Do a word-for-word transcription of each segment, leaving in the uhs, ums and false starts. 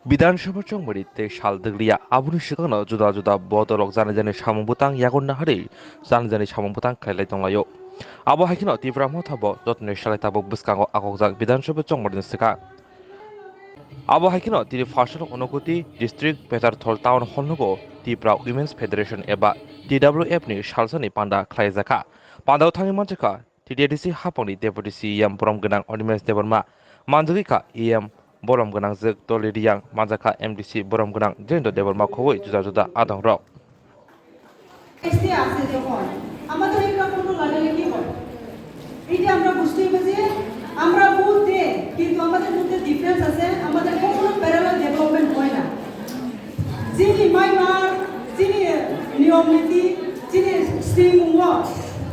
Bidhan Sabha chongmani tei sal dwglia, aboni swkangno juda juda bodolrok jani jani samung bwtang yago naharwi jani jani samung bwtang khlailai tonglaio. Abo hai kheno Tipra Motha bo jotoni salai tabuk bwskango akokjak Bidhan Sabha chongmani swkang. Abo hai kheno tini Pharsalok Unakoti District Petarthal Town Hall nogo Tipra Women's Federation eba T W F ni salsani panda khlaijakha. Pandao thangwi manjakha T T A D C hapangni Deputy C E M borom gwnang Animesh Debbarma, manjagwi kha E M borom gwnangjwk Dolly Riyang, manjakha M D C borom gwnang Jayanta Debbarma khogwi juda juda adongrok. ST আছে যখন, আমাদের একটা কোনো লাগালে কি হয়? এই যে আমরা বুঝতে হবে যে আমরা ভোট দেই, কিন্তু আমাদের মধ্যে ডিফারেন্স আছে, আমাদের কখনো প্যারালাল ডেভেলপমেন্ট হয় না। যিনি মাইমার, যিনি নিয়ম নীতি, যিনি শ্রীমুঙ্গ,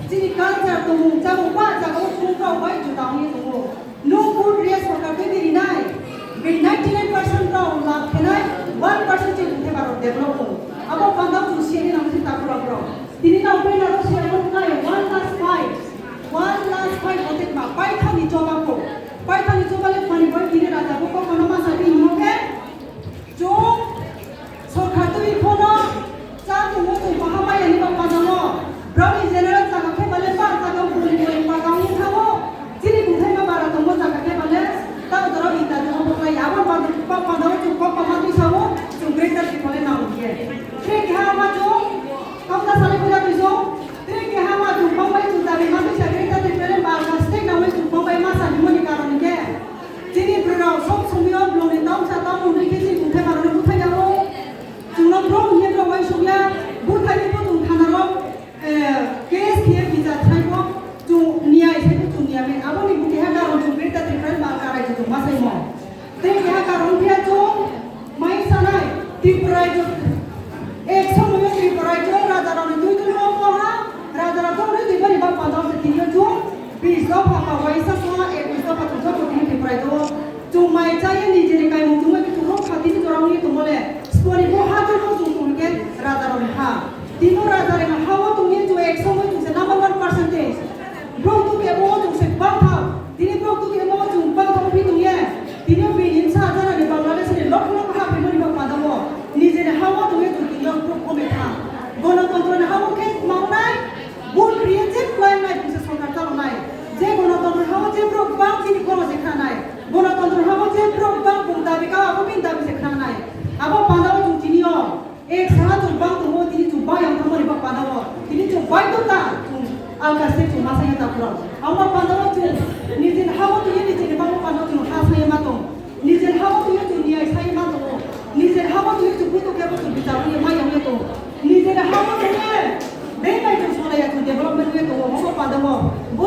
যিনি কালচার দমুং চামুং বা জাগাও সুংকাও bai juda wngwi tongo. Nung vote rest sorkar twi rinai. Bini ninety nine percent rok lab khenai, one percent se buthe barok develop tongo. Abo pandao chwng siyani nang si takhurok rok. Tini nang bai nang si abo nai one last fight. One last fight hote ma paithani choba ko. Paithani choba le phani bai tini raja bo ko kono masa tini mo khe. Chwng sorkar twi phano cha tongmo chwng kaham maya ni bak pandango. Browni general chaka khe bale ba chaka boli boli pagao ni thango. Chini bumthai ma bara tongmo chaka khe bale ta jora ita jora boklai abo ba pandango chwng kok ma twi sao chwng greater Tipraland nang khe. Tre keha ma chwng kok ta sale khuda twi so. Tre keha ma chwng kok bai chwng dabi ma twi sa greater Tipraland ba ka state nang bai chwng kok bai ma sa ni moni karon khe. Chini bwrwirok sob somoi o bwlwngni tamsa tamung hwnwi khe chini bumthai barokno buthai nango. Chwngno bwrwng hinkhe bwrwng uaisukya, buthai ni butung thanarok, eh, case khe bichar khlaikho, chwng niyai saibo chwng niyamani. Aboni bo keha karon chwng Greater Tipraland ba karai chwng ma saimo. Tei keha karon phiya chwng mai sanai Tripura rajyo, ek somoio Tripura rajyo rajarokni twi twi rok moha, rajarok tongri twi bani bak pandao se tini o chwng Bis dopha ba uaisa songha, ekus dopha tongthok bo tini Tripura o. Chwng mai chaya nijeni kaimung chwngwi tongthok kha tini jora wngwi tongmole. Sponi bo ha joto chwng tongkhe rajarokni ha. Tini rajarokni ha o tongwi chwng ek songwi chwngse number one percentage. Borok tubui abo o chwngse bangthao. Tini borok tubui abo o chwng bangthao wngwi tongya. Tini bini bwsa janani Bangladesh ni lokho lokho ha phaimani bo padao. Nijeni ha o tongwi chwng tini o borok komwi kha. Gonotontro ni ha o khe mangnai. Bul kriye je plan nai bwsa sorkar chalonai. Je gonotontro hao je borok bang chini khorang se khanai. Gonotontro hao je borok bang bung dabi ka abo bini dabi se khanai. Abo pandao chwng tini o. Ek sala chwng bang tongo tini chwng bang yang thangmani ba pandao. Tini chwng bai to ta chwng alka se chwng masa ya ta khorang. Abo pandao chwng nijin hao tini nijin bang pandao chwng ha sa ya ma tong. Nijer hao twi chwng niyai sai ma tongo. Nijer hao twi chwng buto kebo chwng bichar wngya ma yangya tongo. Nijer hao twi bebak chwng solaiya chwng development wngya tongo. Omo pandao bo